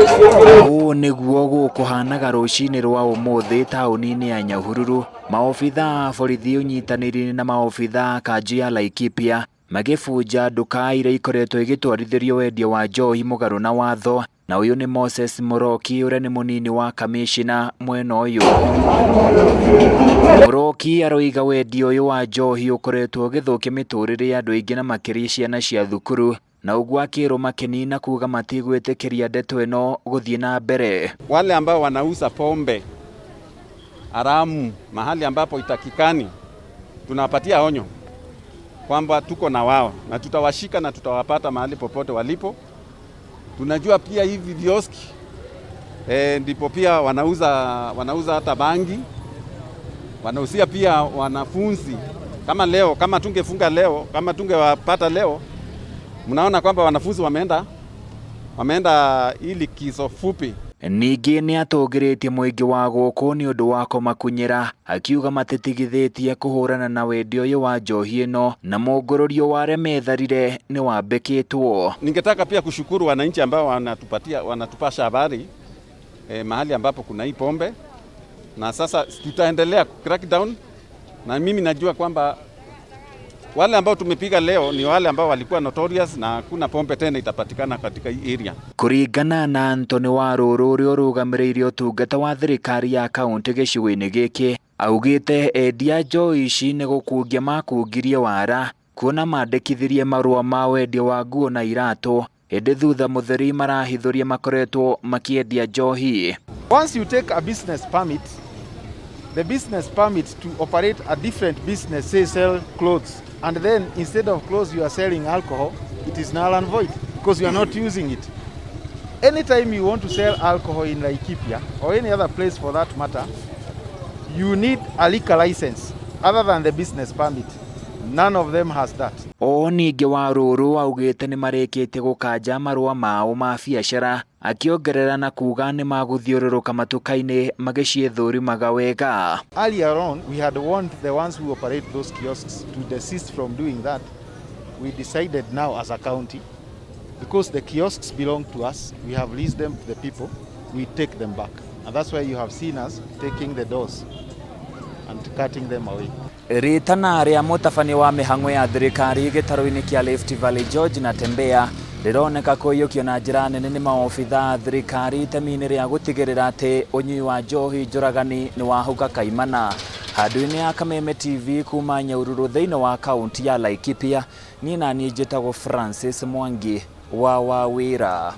Ũũ nĩguo gũkũhanaga rũcinĩ rwa ũmũthĩ taũni-inĩ ya Nyahururu, maobitha a borithi ũnyitanĩri-inĩ na maobitha a kanjũ ya Laikipia magĩbunja nduka iria ikoretwo igĩtwarithĩrio wendia wa njohi mũgarũ na watho, na ũyũ nĩ Moses Mũroki ũrĩa nĩ mũnini wa kamishina mwena ũyũ. Mũroki aroiga wendia ũyũ wa njohi ũkoretwo ũgĩthũkia mĩtũrĩre ya andũ aingĩ na makĩria ciana cia thukuru, na ũguo akĩrwo makĩnina kuga matigwĩtĩkĩria ndeto ĩno gũthiĩ na mbere. Wale ambao wanauza pombe haramu mahali ambapo haitakikani, tunawapatia onyo kwamba tuko na wao na tutawashika na tutawapata mahali popote walipo. Tunajua pia hivi vioski ndipo pia wanauza hata bangi, wanauzia pia wanafunzi. Kama leo, kama tungefunga leo, kama tungewapata leo, mnaona kwamba wanafunzi wameenda hii likizo fupi. Ningĩ nĩ atũgĩrĩtie mũingĩ wa gũkũ nĩ ũndũ wa kũmakunyĩra, akiuga matitigithĩtie kũhũrana na wendia ũyũ wa njohi ĩno na mũngũrũrio wa arĩa metharire nĩ wambĩkĩtwo. Ningetaka pia kushukuru wananchi ambao wanatupasha habari mahali ambapo kuna hii pombe, na sasa tutaendelea crackdown, na mimi najua kwamba wale ambao tumepiga leo ni wale ambao walikuwa notorious na hakuna pombe tena itapatikana katika hii area. Kũringana na Anthony Warũrũ ũrĩa ũrũgamĩrĩire ũtungata wa thirikari ya kaunti gĩcigo-inĩ gĩkĩ, augĩte endia njohi ici nĩ gũkungia makungirie wara kuona mandĩkithirie marũa ma wendia wa nguo na iratũ, ĩndĩ thutha mũtheri marahithũria makoretwo makĩendia njohi. Once you take a business permit, the business permit to operate a different business, say sell clothes, and then instead of clothes you are selling alcohol, it is null and void because you are not using it. Anytime you want to sell alcohol in Laikipia or any other place for that matter, you need a liquor license other than the business permit. None of them has that. O ningĩ Warũrũ augĩte nĩ marĩkĩtie gũkanja marũa mao ma biacara, akĩongerera na kuga nĩ magũthiũrũrũka matuka-inĩ magĩciĩthũrimaga wega. Earlier on, we had warned the ones who operate those kiosks to desist from doing that. We decided now as a county, because the kiosks belong to us, we have leased them to the people, we take them back. And that's why you have seen us taking the doors and cutting them away. Ritana rĩa mũtabania wa mĩhang'o ya thirikari gĩtarũ-inĩ kĩa Rift Valley George Natembeya rĩroneka kũiyũkio na njĩra nene nĩ maobitha a thirikari itemi-inĩ rĩa gũtigĩrĩra atĩ ũnyui wa njohi njũragani nĩ wahuka kaimana. Handũ-inĩ ya Kameme TV kuma Nyahururu thĩinĩ wa kaunti ya Laikipia, niĩ naniĩ njĩtagwo Francis Mwangi wa Wawĩra.